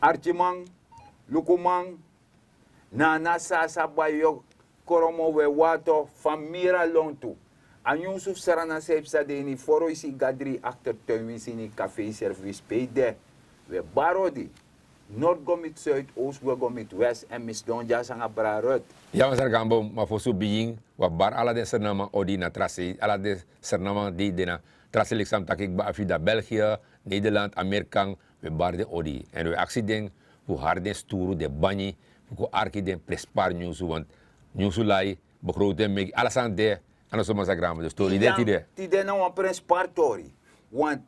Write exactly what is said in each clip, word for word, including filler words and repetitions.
Arkiman, lukuman, nana sasa bayo, kromo we wato famira lontu. A nyunsu fu srana san e psa de ini foro isi gadri akter tuin winsi ini kafei servis pe yu de. We bari odi, nord go miti suid, oost we go miti west, èn mi sidon dya sanga brarut. Ya masargambo, ma fosi un bigin, wi abi bari ala den srnaman odi na tra sei, ala den srnaman di de na tra sei leki san mi taki kba a fida belgia, nederland, amerikan. Wi e bari den odi, èn wi e aksi den fu hari den sturu den banyi fu kon arki den prenspari nyunsu, want nyunsu lai, begroting meki ala sani de. A no so masargambo, dus tori de tide. Tide na wan prenspari tori, want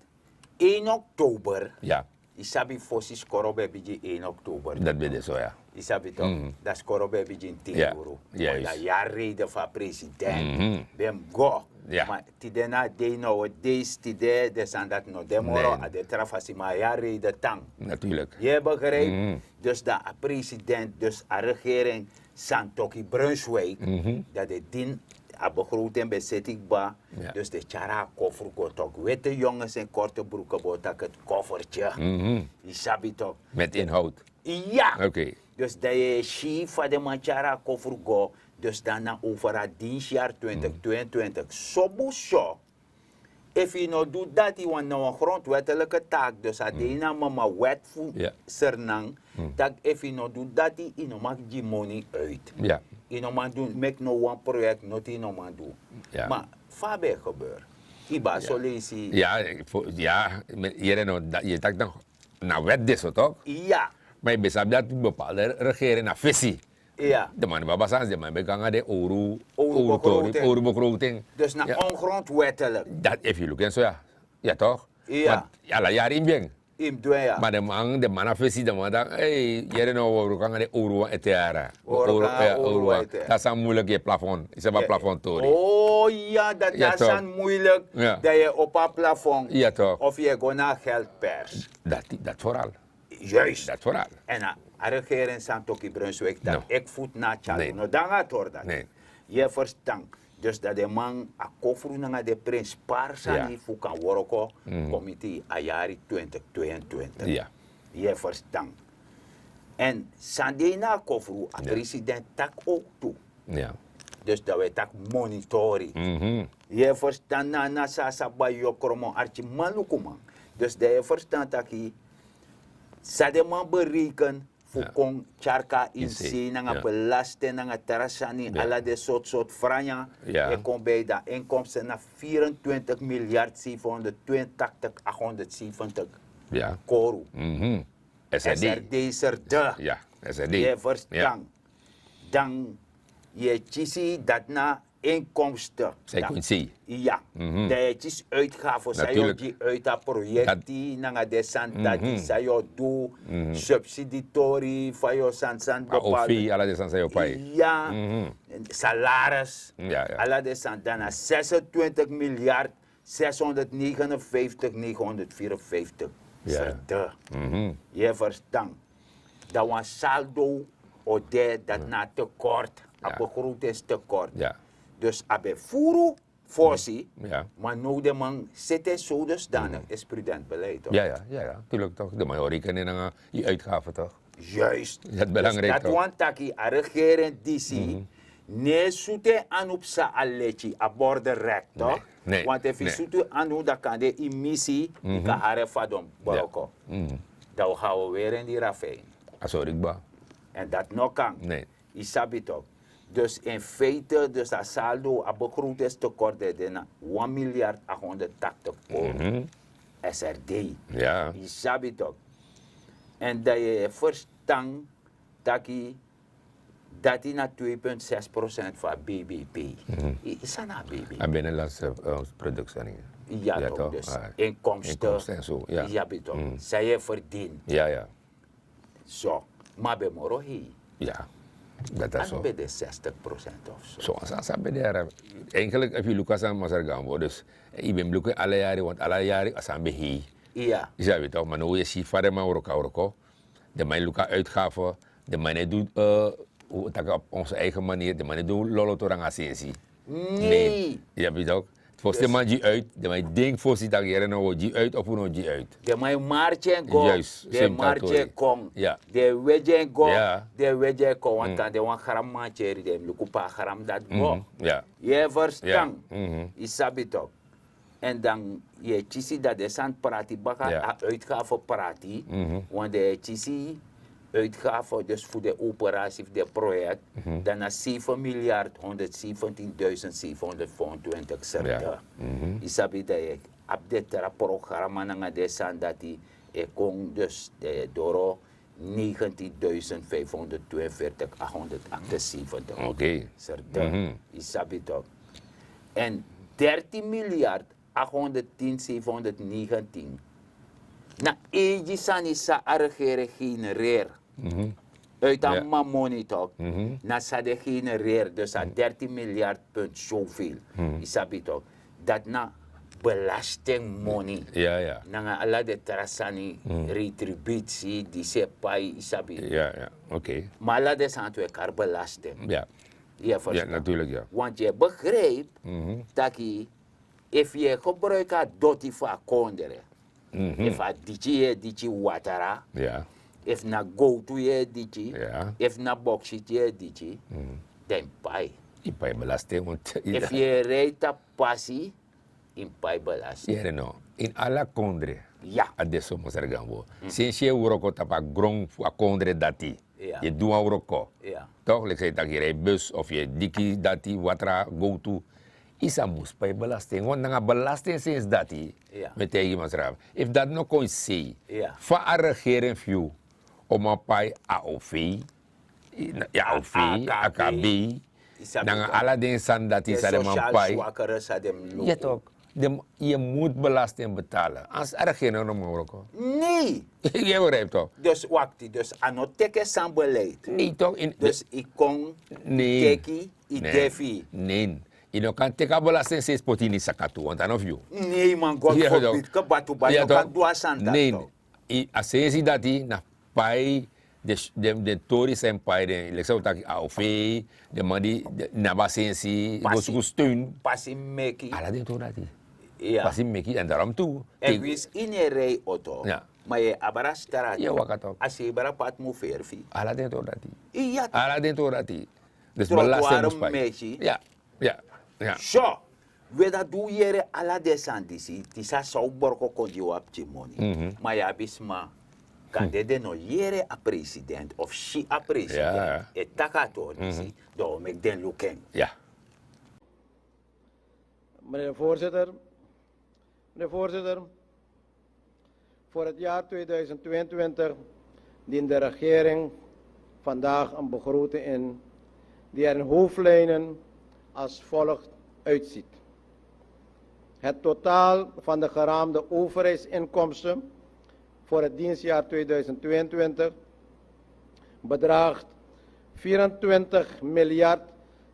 één oktober, yu sabi fosi skoro ben e bigin één oktober. Dati ben de so ya. Yu sabi tok, dan skoro ben e bigin tin yuru. Wan yari reide fu a president ben mus go. Ma tide na a dei now a dei, tide den sani dati no de moro, a de tra fasi ma a yari reide tan. Yu e begrijpi? Dus dan a president, dus a regering, santoki brunswijk, dan den dini a begroting ben seti kba. Dus den tyari a kofru go tok, wete yonges en korte bruke bo taki het koffertye. Yu sabi tok, met inhoud. Ya. Dus dan yu e si fa den man tyari a kofru go. Dus dan na over a dinsi yari twintig twintig so bun so. Efu yu no du dati, want na wan grondwetelike taak, dus a de ini a mama wet fu sernan, tak' efu yu no du dati yu no man gi moni uit. Yu no man du, meki no wan proyekti noti yu no man du. Ma fa a ben e gebeur? Yu bari soleisi. Ya, yere no, yu e taki dan na wet de so tok. Ma yu ben sabi dati bepaalde regering na fesi. Den man ben abi a sansi, den man ben go nanga den owru, owru begroting. Dus na ongrondwetelik. Dati efu yu luku en so ya. Ya tok. Ma ala yari yu mus du en. Ma den man, den man na fesi, den man taki, yere no, wi o wroko nanga den owru wan ete yara. Owru wan ete yara. Dati sani muilik, yu e plafon, yu sabi a plafon tori. O ya, dati a sani muilik. Dan yu e opo a plafon. Of yu e go na a geldpers. Dati foral. Juist. Dati foral. Èn a regering santoki brunswijk taki eki futu na a tyari no danga a tori dati. Yu e ferstan? Dus dan den man a kofru nanga den prenspari sani fu kan wroko, komiti a yari twintig twintig. Yu e ferstan? Èn san de ini a kofru, a president taki owktu. Dus dan wi e taki monitori. Yu e ferstan? Na na san a sa bai yu o kromo arkiman, lukuman. Dus dan yu e ferstan taki san den man bereiken fu kon tyari kon na ini sei nanga belasting nanga tra sani, ala den sortu sortu franya e kon bai, dan inkomsten na vierentwintig miljard zevenhonderdtwintig, achthonderdzeventig koru. Srd. Srd. Yu e ferstan? Dan yu e kisi dati na inkomsten. San yu kon si. Ya. Dan yu e kisi uitgafe san yu o gi uit a proyekti nanga den sani dati san yu o du, subsiditori fa yu o sani sani bepaalde. Ala den sani san yu o pai. Ya. Salaris. Ala den sani, dan na zesentwintig miljard zeshonderdnegenenvijftig negenhonderdvierenvijftig. Srd. Yu e ferstan? Dan wan saldo o de, dati na a tekort, a begrotingstekort. Dus a ben furu fosi, ma now den man seti en so dusdanig, is prudent beleid tok. Ya, ya, ya, ya. Natuurlik tok, den man o rekenen nanga yu uitgafe tok. Juist. Dati belangrijk tok. Dati wani taki a regering disi no e sutu en anu psa a leti, a border rek tok. Want efu yu sutu en anu, dan kan de yu misi, yu kan hari en fadon broko. Dan wi ga wi weri en di rafin. A sori kba. Èn dati no kan. Yu sabi tok. Dus in feite, dus a saldo, a begrotingstekort de na wan miljard achthonderdtachtig koru. Srd. Yu sabi tok. Èn dan yu e ferstan taki dati na twee punt zes procent fu a bbp. San na a bbp? A binnenlandse product sani. Ya tok, dus inkomsten. Yu sabi tok, san yu e ferdini. So, ma a ben moro hei. Ya. Dati a so. A no ben de zestig procent of so. So a sani ben de yara. Eigenlijk efu yu luku a sani masra gambo, dus yu ben mus luku en ala yari, want ala yari a sani ben hei. Yu sabi tok, ma now yu e si fa den man wroko a wroko. Den man e luku a uitgafe. Den man no e du, taki op onze eigen manier, den man no e du lolo tu nanga a sensi. Nei. Yu sabi tok. Fosi den man gi uit, den man e denki fosi tak' yere no, wi o gi uit of wi no o gi uit. Den man e marki en go, den e marki en kon. Den e wegi en go, den e wegi en kon. Wan tan den wan gram mankeri den e luku pe a gram dati go. Yu e ferstan? Yu sabi toki. Èn dan yu e kisi dati den sani prati baka, a uitgafe prati. Want den e kisi uitgafe dus fu den operasi fu den proyekti, dan na seven miljard honderdseventin duizend zevenhonderdvijfentwintig serde. Yu sabi dan yu abi den tra programa nanga den sani dati e kon dus doro negentin duizend vijfhonderdtweeënveertig achthonderdachtenzeventig serde. Yu sabi toki. Èn dertin miljard achthonderdtien zevenhonderdnegentin na eigi sani san a regering genereer. Uit a mama moni toki. Na san den genereer dus a dertin miljard punt zoveel. Yu sabi toki. Dati na belastingmoni. Nanga ala den tra sani, retributie di se pai, yu sabi. Ma ala den sani tu e kari belasting. Yu e ferstan? Want yu e begrijpi taki efu yu e gebruiki a doti fu a kondre, efu a diki yu e diki watra, efu na gowtu yu e diki, efu na boksiti yu e diki, dan yu pai. Yu pai belasting. Efu yu e rei tapu pasi, yu pai belasting. Yere no, ini ala kondre a de so, masra Gambo. Sensi yu e wroko tapu a gron fu a kondre dati, yu e du wan wroko. Tok' leki san yu taki, yu rei bus of yu e diki dati, watra, gowtu, yu sa mus pai belasting. Want nanga belasting sensi dati, mi e taigi masra, efu dati no kon yu sei, fa a regering fu yu o man pai a o fei, a o fei, a kabei, nanga ala den sani dati san den man pai. Yu e tok', yu e mus belasting betalen, anders a regering no man wroko. Nei. Yu e begrijpi tok'? Dus wakti, dus a no teki san beleid. Nei tok'. Dus yu kon, yu teki, yu defi. Nei. Yu no kan teki a belasting sensi poti ini saka tu, want a no fu yu. Nei man, God forbid, kaba tu, yu no kan du a sani dati. A sensi dati na pai den, den tori san yu pai den, leki san un taki a o fei, den man di, den abi a sensi go suku steun. Pasi meki. Ala den tori dati. Pasi meki, èn darom tu. Èn winsi yu no e rei oto, ma yu e abra strati, a sebra pati mus feri fu yu. Ala den tori dati. Ala den tori dati. Dus belasting mus pai. So, we dati di un yere ala den sani disi, disi a san un boroko kon gi un a pikin moni. Ma yu abi sma, kande den no yere a president of si a president e taki a tori disi, dan un o meki den luku en. Meneer de voorzitter, meneer de voorzitter, voor het jaar tweeduizend tweeëntwintig dient de regering vandaag een begroting in die er in hoofdlijnen als volgt uitziet. Het totaal van de geraamde overheidsinkomsten voor het dienstjaar tweeduizend tweeëntwintig bedraagt vierentwintig miljard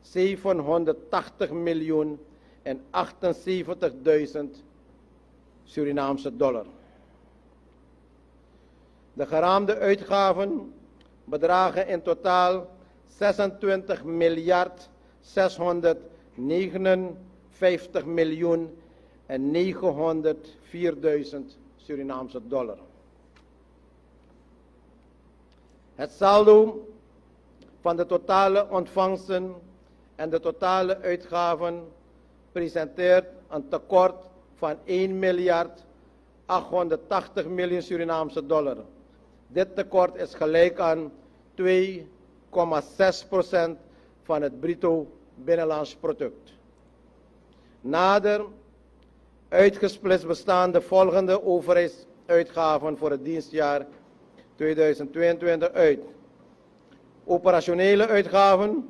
zevenhonderdtachtig miljoen en achtenzeventigduizend Surinaamse dollar. De geraamde uitgaven bedragen in totaal zesentwintig miljard zeshonderdnegenenvijftig miljoen en negenhonderdvierduizend Surinaamse dollar. Het saldo van de totale ontvangsten en de totale uitgaven presenteert een tekort van één miljard achthonderdtachtig miljoen Surinaamse dollar. Dit tekort is gelijk aan twee komma zes procent van het bruto binnenlands product. Nader uitgesplitst bestaan de volgende overheidsuitgaven voor het dienstjaar tweeduizend tweeëntwintig uit: operationele uitgaven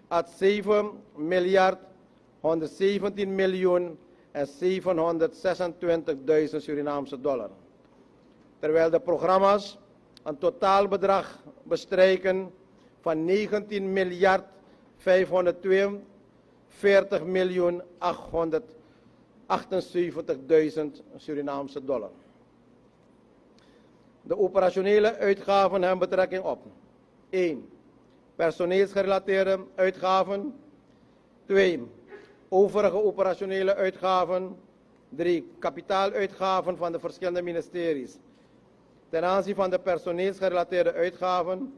uit zeven miljard honderdzeventien miljoen en zevenhonderdzesentwintigduizend Surinaamse dollar, terwijl de programma's een totaalbedrag bestrijken van negentien miljard vijfhonderdtweeënveertig miljoen achthonderdachtenzeventigduizend Surinaamse dollar. De operationele uitgaven hebben betrekking op: één, personeelsgerelateerde uitgaven, twee, Overige operationele uitgaven. Drie, kapitaaluitgaven van de verschillende ministeries. Ten aanzien van de personeelsgerelateerde uitgaven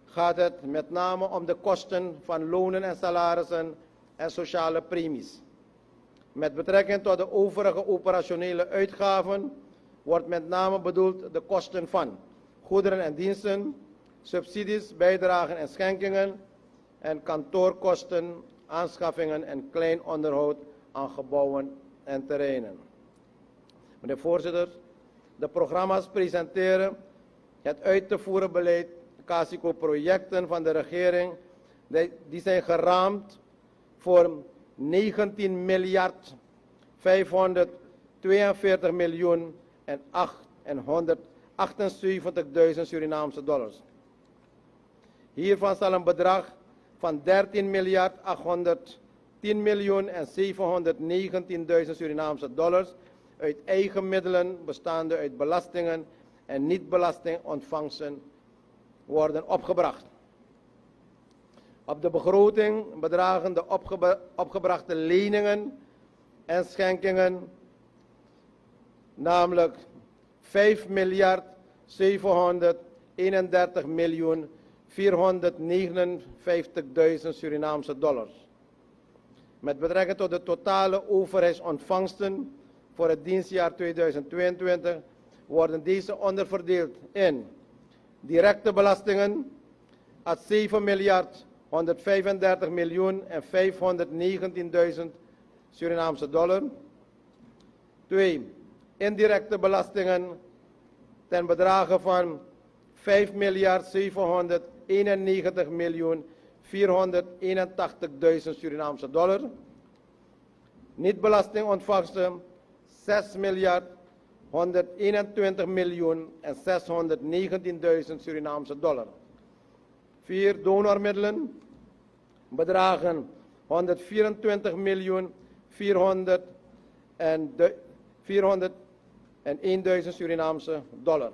gaat het met name om de kosten van lonen en salarissen en sociale premies. Met betrekking tot de overige operationele uitgaven wordt met name bedoeld de kosten van goederen en diensten, subsidies, bijdragen en schenkingen en kantoorkosten, aanschaffingen en klein onderhoud aan gebouwen en terreinen. Meneer voorzitter, de programma's presenteren het uit te voeren beleid Casico-projecten van de regering, die, die zijn geraamd voor negentien miljard vijfhonderdtweeënveertig miljoen en acht en honderdachtenzeventigduizend Surinaamse dollars. Hiervan zal een bedrag van dertien miljard achthonderdtien miljoen en zevenhonderdnegentienduizend Surinaamse dollars uit eigen middelen, bestaande uit belastingen en niet-belastingontvangsten, worden opgebracht. Op de begroting bedragen de opgebe-, opgebrachte leningen en schenkingen namelijk vijf miljard zevenhonderdeenendertig miljoen vierhonderdnegenenvijftigduizend Surinaamse dollars. Met betrekking tot de totale overheidsontvangsten voor het dienstjaar tweeduizend tweeëntwintig worden deze onderverdeeld in directe belastingen, at zeven miljard honderdvijfendertig miljoen en vijfhonderdnegentienduizend Surinaamse dollar. Twee, indirecte belastingen ten bedrage van vijf miljard zevenhonderdeenennegentig miljoen vierhonderdeenentachtigduizend Surinaamse dollar. Niet-belastingontvangsten zes miljard honderdeenentwintig miljoen en zeshonderdnegentienduizend Surinaamse dollar. Vier, donormiddelen bedragen honderdvierentwintig miljoen vierhonderd en de, vierhonderdeenduizend Surinaamse dollar.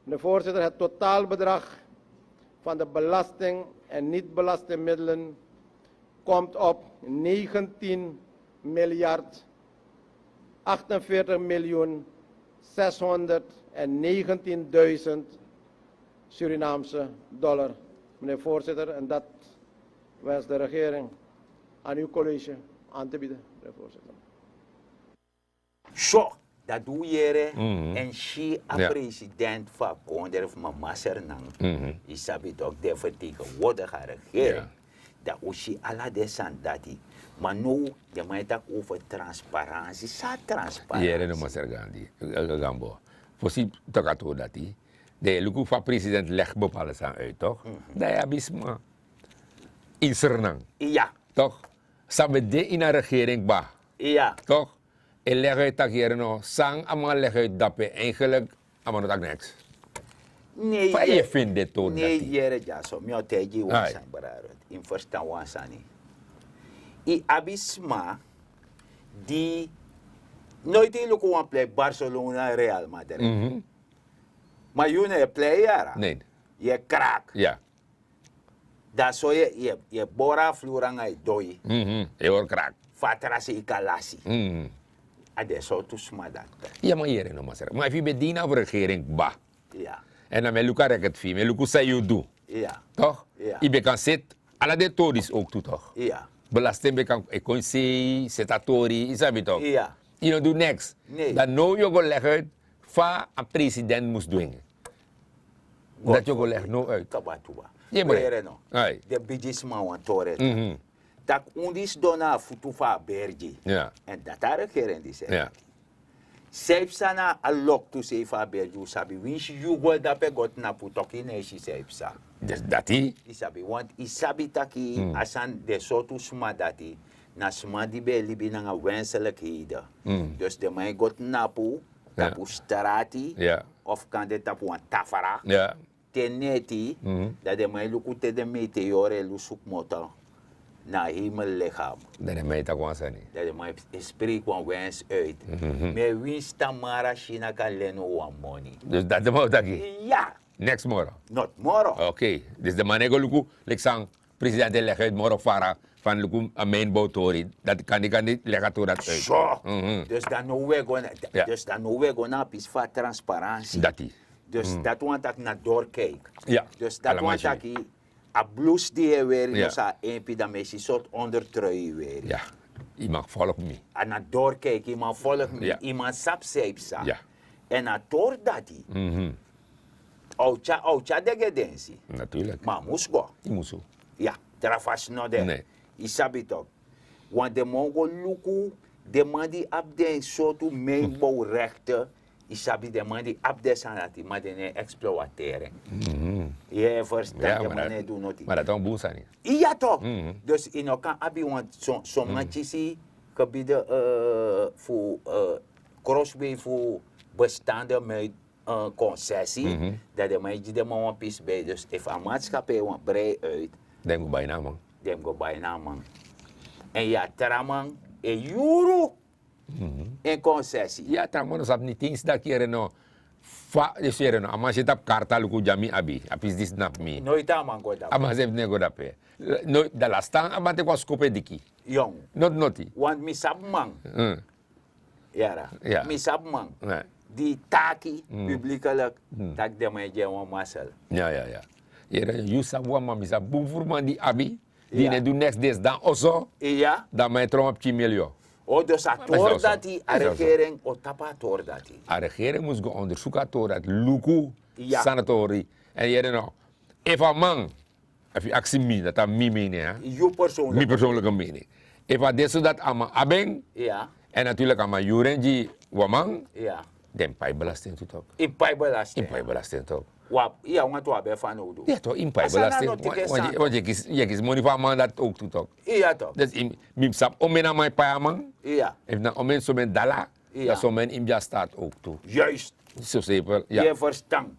Meneer voorzitter, het totaalbedrag van de belasting en niet-belastingmiddelen komt op negentien miljard achtenveertig miljoen zeshonderdnegentienduizend Surinaamse dollar. Meneer voorzitter, en dat wens de regering aan uw college aan te bieden, meneer voorzitter. So, dati un yere, èn si a president fu a kondre fu mama Sernang, yu sabi tok, den vertegenwoordig a regering. Dan un si ala den sani dati. Ma now den man e taki over transparansi. San a transparansi? Yere no, Master Gandhi, Gambo. Fosi tok a tori dati, dan yu e luku fa president legi bepaalde sani uit, tok? Dan yu abi sma ini Sernang, tok, san ben de ini a regering kba, tok, e legi uit taki yere no, san a man legi uit dape, eigenlijk a man no taki niks. Fa yu e feni den tori dati? Nei, yere dyaso, mi o taigi yu wan sani, brada. Yu mus ferstan wan sani. Yu abi sma di noiti yu luku wan plei, Barcelona, Real Madrid. Ma yu no e plei yara. Yu e krak. Dan so yu e bori a fluru nanga yu doi. Yu e hori krak. Fa a tra sei kan lasi. A den sortu sma dati. Ya, ma yere no, Masra. Ma efu yu ben de ini a regering kba, èn dan mi e luku a reket fu yu, mi e luku san yu du, tok? Yu ben kan seti ala den tori disi ook tu, tok? Belasting ben kan e kon sei, seti a tori, yu sabi, tok? Yu no du niks. Dan now yu o go legi uit fa a president mus du en. Dati yu o go legi now uit. Kaba tu. Yere no. Den bigisma wan tori e taki, un disi sidon na a futu fu a bergi. Èn dati a regering disi e taki. San yu psa na a loktu sei fu a bergi, un sabi. Winsi yu go dape go tnapu, toki no e si san yu psa. Dati yu sabi, want yu sabi taki a sani, den sortu sma dati na sma di ben e libi nanga wenselijkheden. Dus den man e go tnapu tapu strati, of kande tapu wan tafra, te neti, dan den man e luku te den meteor e lusu kmoto na a hemellichaam. Dan den man e taki wan sani. Dan den man e spreki wan wens uit. Mi e winsi tamara Sina kan leni un wan moni. Dus dati den man o taki? Ya. Neks moro? Noti moro. Oké. Dus den man no e go luku leki san president e legi uit moro fara, Fan luku a meinbow tori, dati kandi kandi leki a tori dati uit. So. Dus dan no we go na, dus dan no we go na a pisi fu a transparansi. Dati. Dus dati wani taki na doorkijk. Dus dati wani taki a blus di yu e weri no sa a empi, dan mi e si sortu ondertrui yu weri. Yu mag volg mi. A na doorkijk, yu man volg mi, yu man sabi san yu psa. En a tori dati a o tyari, a o tyari dege densi. Natuurlijk. Ma a mus go. Yu musu. Ya, tra fasi no de. Yu sabi tok. Want den man o go luku den man di abi den sortu meinbow rekte. Yu sabi den man di abi den sani dati, ma den no e exploiteri en. Yu e ferstan, den man no e du noti. Ma dati na wan bun sani. Iya tok. Dus yu no kan abi wan son man kisi gebide fu kroswei fu bestande mei konsesi, dan den man e gi den man wan pisi bei. Dus efu a manschappij wan brei uit, den mus go bai na a man. Den mus go bai na a man. En yu a tra man e yuru en konsesi. Yu a tra man no sabi niti en sdaki yere no. Fa disi yere no, a man si e tapu karta luku di a mi abi a pisi disi na fu mi. Noiti a man go dape. A man srefi no e go dape. Noiti, dan lastan a man teki wan skopu e diki. Noti noti. Want mi sabi man. Yara, mi sabi man di taki publikelik tak' den man e gi en wan masel. Ya ya ya. Yere, yu sabi wan man, mi sabi bun furu man di abi, di no e du neks desi dan oso. Dan man e tron wan pikin milio. O dus a tori dati a regering o tapu a tori dati. A regering mus go ondersuku a tori dati, luku san a tori. En yere no, efu a man, efu yu aksi mi, dati a mi mening. Mi persoonlijke mening. Efu a de so dati a man abi en, en natuurlik a man yuru en gi wan man, dan yu pai belasting tu tok. Yu pai belasting. Yu pai belasting tok. Yu a wantu a ben fanowdu. Ya tok, yu pai belasting. Want yu e kisi moni fu a man dati ook tu tok. Ya tok. Dus mi mus sabi omeni a man e pai a man. Efu na omeni someni dala, dan someni yu mus gi a staat ook tu. Juist. So simpel. Yu e ferstan.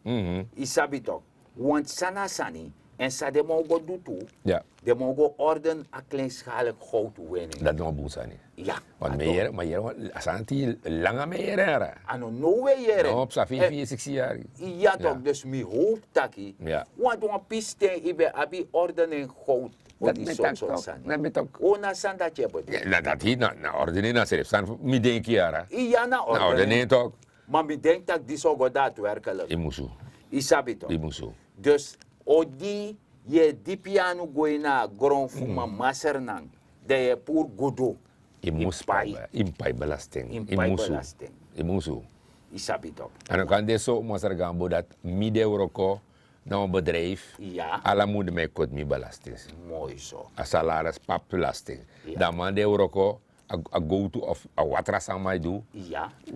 Yu sabi tok. Want san na a sani, en san den man o go du tu, den man o go orden a kleinschalig goudwinning. Dati na wan bun sani. Ya. Want mi e yere, mi e yere a sani dati langa, mi e yere. A no now we yere. No, psa feifi, siksi yari. Ya tok, dus mi howpu taki, want wan pisten yu ben abi ordening goud. Dati mi e taki tok. Dati mi e taki. O na sani dati yu e bedoel. Na dati na ordening, na srefi sani mi denki yara. Ya na ordening tok. Ma mi denki tak' disi o go daadwerkelijk. Yu musu. Yu sabi tok. Yu musu. Dus odi yu e dipi yu anu go ini a gron fu mama sernan, dan yu e puru gudu. Yu mus pai. Yu mus pai belasting. Yu mus pai belasting. Yu musu. Yu sabi tok. A no kan de so, masra Gambo, dati mi di e wroko na wan bedrijf, ala mun di mi e koti mi belasting. Moi so. A salaris, papi, belasting. Dan a man di e wroko, a gowtu of a watra san a man e du,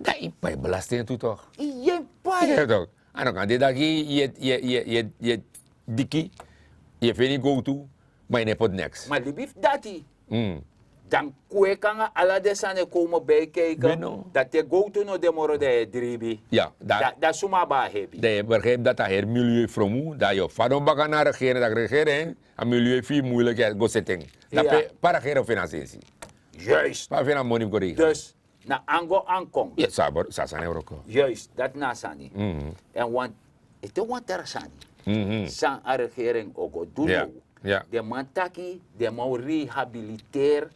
dan yu pai belasting tu tok. Yu e pai. A no kan de daki yu e, yu e diki, yu e feni gowtu, ma yu no e poti neks. Ma libi fu dati. Dan kweki nanga ala den sani e kon mus bai kijken, dati e gowtu no de moro, dan yu e dribi. Ya. Dan suma abi a hebi? Dan yu e begrijpi dati a heri milieu fromu, dan yu o fadon baka na a regering, dati regering, a milieu fu yu muilik, yu e go seti en. Dan pe a regering o feni a sensi? Juist. Pe a feni a moni fu go regel? Dus na ango ankon. Yes, a sani e wroko. Juist, dati na a sani. En wan, ete wan tra sani san a regering o go du now. Den man taki den man o rehabiliteri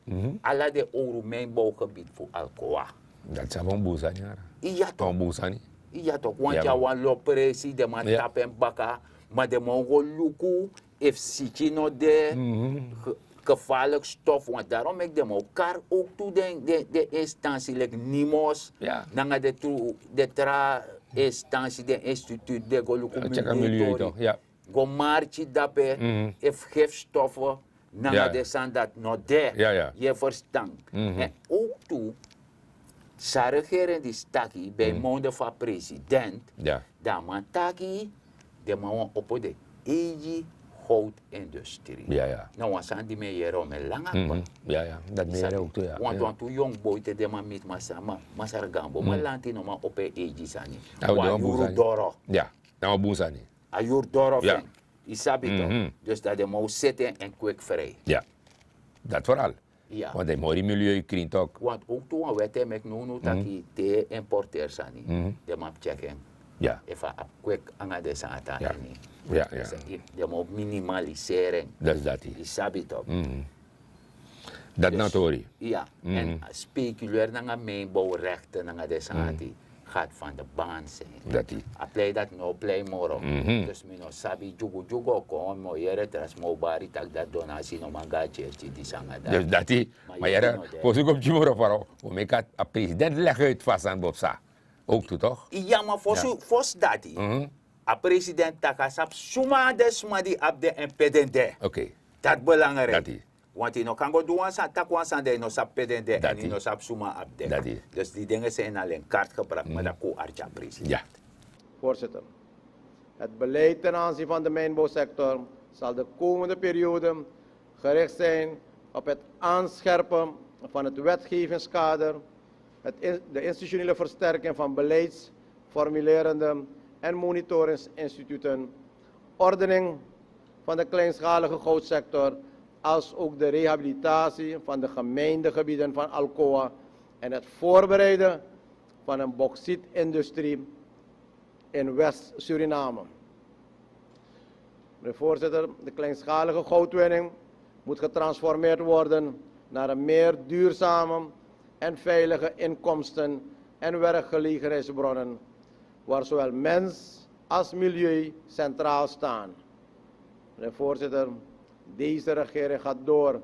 ala den owru meinbowgebied fu Alcoa. Dati sa wan bun sani, yara. Iya tok. Wan bun sani. Iya tok, want ya wan lo presi, den man tapu en baka, ma den man o go luku efu siki no de, gevaarlijk stof, want daarom meki den man o kari ook tu den instansi leki Nimos nanga den tra instansi, den instituut di e go luku milieu tori, go marki dape efu gifstoffen nanga den sani dati no de. Yu e ferstan? En ook tu san regering disi taki bij monde fu a president, dan a man taki den man wani opo den eigi goudindustrie. Na wan sani di mi e yere, o mi e langa kba. Dati mi e yere ook tu, ya. Wantu wantu yongu boi, te den man miti masra Gambo, ma lanti no man opo en eigi sani. Wan yuru doro. Na wan bun sani. A yuru doro fu en. Yu sabi tok. Dus dati den man o seti en en kweki frei. Dati vooral. Want den mori milieu krin tok. Want ook tu wan wet e meki nownow taki te importeri sani, den man mus tyeki en efu a abi kweki nanga den sani dati na ini. Den man o minimaliseri en. Dati dati. Yu sabi tok. Dati na tori. Ya, èn speculeri nanga meinbowrekte nanga den sani dati gaat van de baan zijn. Dati. A plei dati no plei moro. Dus mi no sabi dyugudyugu o kon mi o yere tra sma o bari tak' dati donasi no man go na tyertyi disi nanga dati. Dus dati. Ma yere, fosi go pikin moro fara o meki a president legi uit fu a sani bo psa. Ook tu toch? Ya, ma fosi dati a president taki a sabi suma na den sma di abi den en pe den de. Dati belangrijk. Wanti yu no kan go du wan sani taki wan sani dan yu no sabi pe den de èn yu no sabi suma abi den. Dus di dingen zijn al in kaart gebracht ma dan kon arki a president. Voorzitter, het beleid ten aanzien van de mijnbouwsector zal de komende periode gericht zijn op het aanscherpen van het wetgevingskader, het in- de institutionele versterking van beleidsformulerende en monitoringsinstituten, ordening van de kleinschalige goudsector, als ook de rehabilitatie van de gemijnde gebieden van Alcoa en het voorbereiden van een bauxietindustrie in West-Suriname. Meneer Voorzitter, de kleinschalige goudwinning moet getransformeerd worden naar een meer duurzame en veilige inkomsten- en werkgelegenheidsbronnen, waar zowel mens als milieu centraal staan. Meneer Voorzitter, deze regering gaat door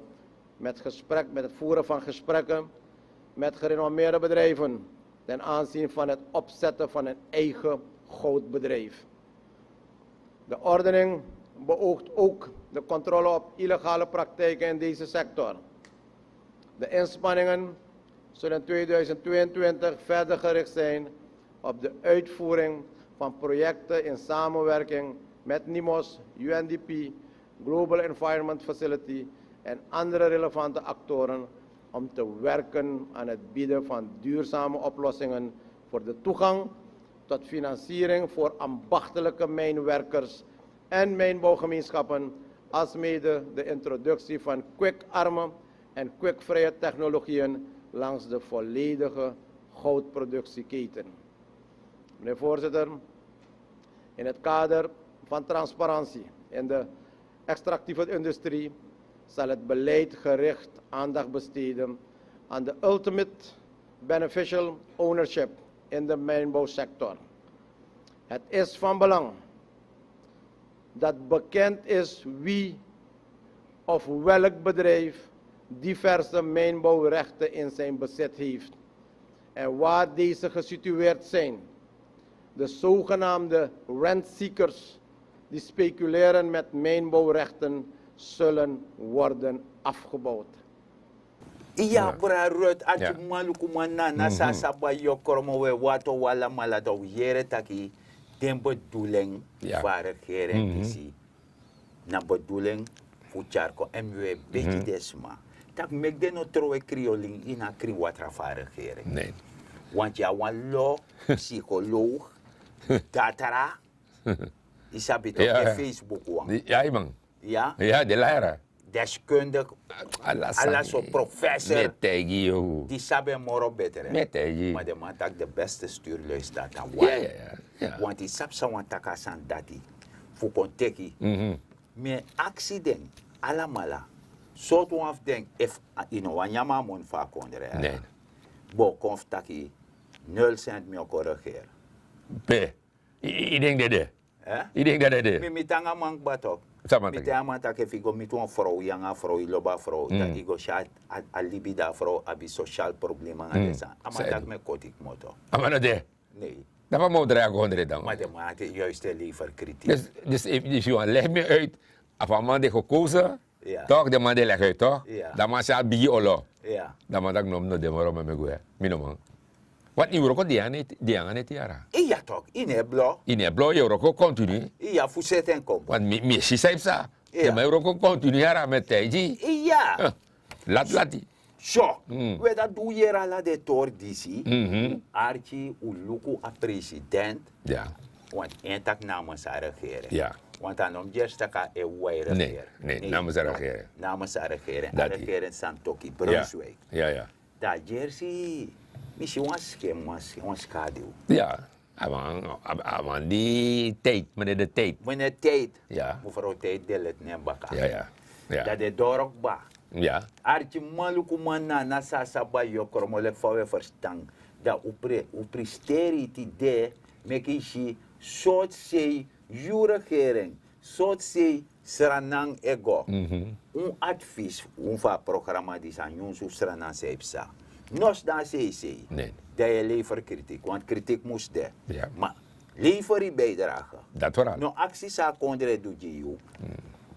met gesprek, met het voeren van gesprekken met gerenommeerde bedrijven ten aanzien van het opzetten van een eigen goudbedrijf. De ordening beoogt ook de controle op illegale praktijken in deze sector. De inspanningen zullen in tweeduizend tweeëntwintig verder gericht zijn op de uitvoering van projecten in samenwerking met NIMOS, UNDP, Global Environment Facility en andere relevante actoren om te werken aan het bieden van duurzame oplossingen voor de toegang tot financiering voor ambachtelijke mijnwerkers en mijnbouwgemeenschappen, alsmede de introductie van kwikarme en kwikvrije technologieën langs de volledige goudproductieketen. Meneer Voorzitter, in het kader van transparantie in de extractieve industrie zal het beleid gericht aandacht besteden aan de ultimate beneficial ownership in de mijnbouwsector. Het is van belang dat bekend is wie of welk bedrijf diverse mijnbouwrechten in zijn bezit heeft en waar deze gesitueerd zijn. De zogenaamde rentseekers die speculeren met mijnbouwrechten zullen worden afgebouwd. Iya, bra Ruth, a tyuman lukuman na na sa saba yokromo we wato wala mala da u yere taki den bedoeling fu a regering disi na bedoeling fu tyari kon èn mi we begi den sma tak' meki den no trowe kriolin ini a krin watra fu a regering. Want yu na wan lo psycholoog, datra, yu sabi tok' den facebook wan. Ya, de lara, deskundik, ala so professor, di sabi en moro betre. Ma den man taki de beste sturluister na wan. Want yu sabi san wan taki a sani dati fu kon teki. Mi e aksi den alamala, sortu wan fu den efu yu no wani nyan mi a moni fu a kondre, bo kon fu taki nul cent mi o kon regeri. Pe yu denki dede? Yu denki dati dede? Mi mi tan a man kba tok'. Mi tan a man taki efu yu go miti wan frow yu nanga a frow yu lobi a frow dan yu go si a libi di a frow abi sosial problema nanga den sani a man taki mi e koti kmoto. A man no de. Nei. Dan fa mi o drai a go hondre dan? Ma den man ati yu a yu sten lever kritik. Dus efu yu wani legi mi uit, a fu a man di e gekozen, tok', den man di e legi uit tok', dan man si a bigi olo. Dan man taki no mi no de moro ma mi e gwe, mi no man. Wati yu wroko di yu nanga neti yara? Iya tok', yu no e blo. Yu no e blo, yu e wroko kontinu. Iya, fu seti en kon bun. Mi e si san yu psa. Den man e wroko kontinu yara mi e taigi yu. Iya. Lati lati. So, we dati di un yere ala den tori disi, un arki, un luku a president. Want en taki namens a regering. Want a no mus gersi taki a e wai regering. Namens a regering. Namens a regering. A regering santoki brunswijk. Dan a gersi, mi si wan skem, wan skadu. A man di tijd, meneer de tijd. Meneer tijd. Mevrouw tijd de let nen baka. Dan de doro kba. Ya. Arkiman, lukuman, na na sasa bai yu o kromo leki fa wi e ferstan. Dan un pre- un pristeri yu tide, meki yu si sortu sei yu regering, sortu sei Sranan e go. Un advis, un fu a programa disi, a nyunsu fu Sranan san yu psa. No sidon a seisei. Dan yu e lever kritik, want kritik mus de. Ma lever yu bijdrage. No aksi san a kondre du gi yu.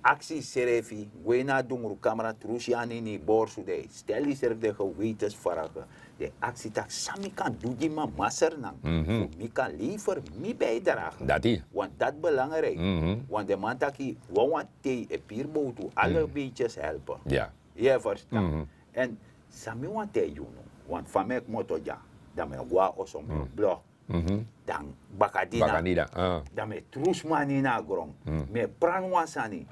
Aksi yusrefi, gwe na a dungrukamera, trusi yu anu ini yu borsu, dan yu stel yusrefi den gewetensvragen. Den aksi taki san mi kan du gi mama Sranan, fu mi kan lever mi bijdrage. Dati. Want dati belangrijk. Want den man taki wawan tei e piri bowtu, alle beetjes helpen. Yu e ferstan? En san mi wani taigi unu, want fa mi e kmoto dya, dan mi e go na oso, mi e blok. Dan bakadina, dan mi e trusu man ini a gron. Mi e prani wan sani.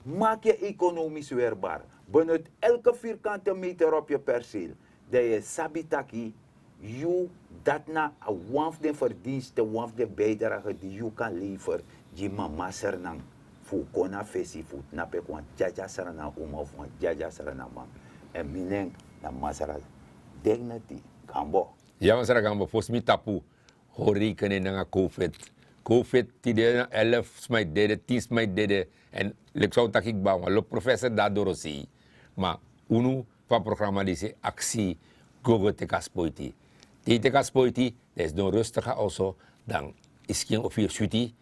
Maki yu ekonomis werbar. Benut elke vierkante meter op yu perceel. Dan yu e sabi taki yu, dati na a wan fu den verdinste, wan fu den bijdrage di yu kan lever gi mama Sranan, fu un kon na fesi fu un tnapu enke wan dyadyasra na uma of wan dyadyasra na man. En mi nen na Masra Dignity Gambo. Ya, Masra Gambo, fosi mi tapu, hori rekening nanga covid. Covid, tide na elf sma e dede, tin sma e dede. En leki san un taki kba, wan lo professor de na dorosei. Ma unu fu a programa disi e aksi, go go teki a spoiti. Te yu teki a spoiti, dan yu sidon rustig na oso, dan yu skin o firi switi,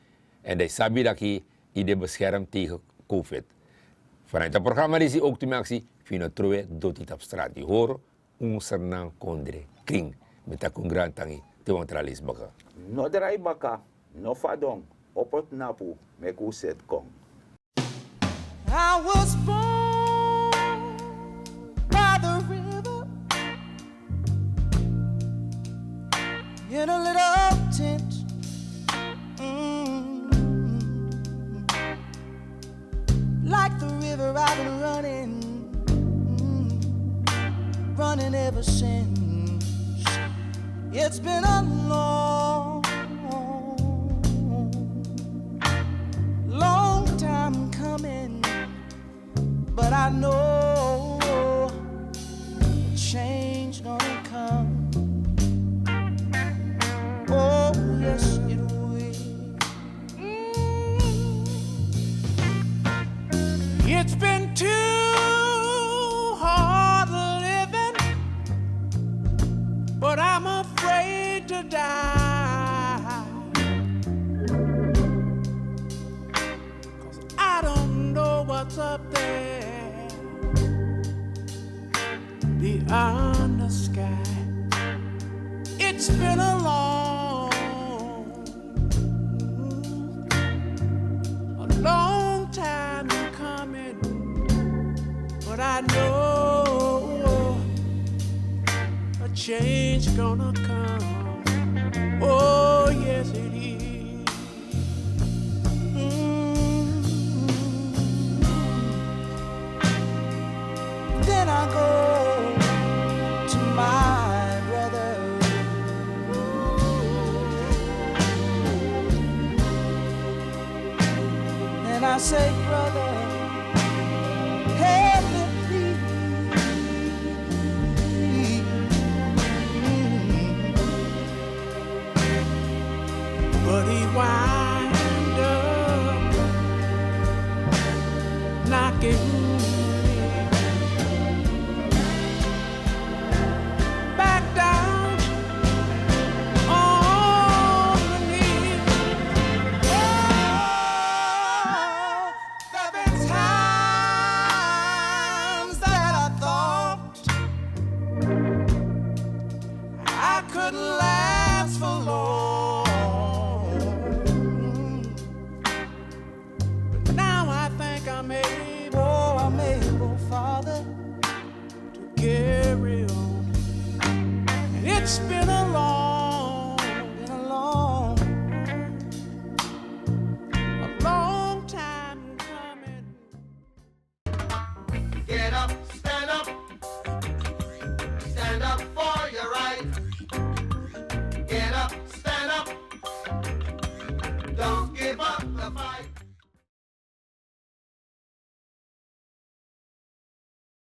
en dan yu sabi taki yu de bescherm tegen covid. Vanuit a programa disi ook tu mi aksi, fu yu no trowe doti tapu strati. Yu hori un Sranan kondre krin. Mi taki un grantangi, te wan tra leisi baka. No drai baka, no fadon, opo tnapu, meki un seti kon. I was born by the river in a little tent. Mm. Like the river, I've been running, running ever since. It's been a long, long time coming, but I know a change gonna come. Oh, yes, it will. Mm. It's been too hard living, but I'm afraid to die. 'Cause I don't know what's up there beyond the sky. It's been a long, a long time coming, but I know a change gonna come. Oh, yes, it is. Mm. Then I go to my brother and I say, "Brother, help me, please." But he wind up knocking me back down on my knees. Oh, there been times that I thought I couldn't last for long. But now I think I'm able, I'm able, Father, to carry on. And it's been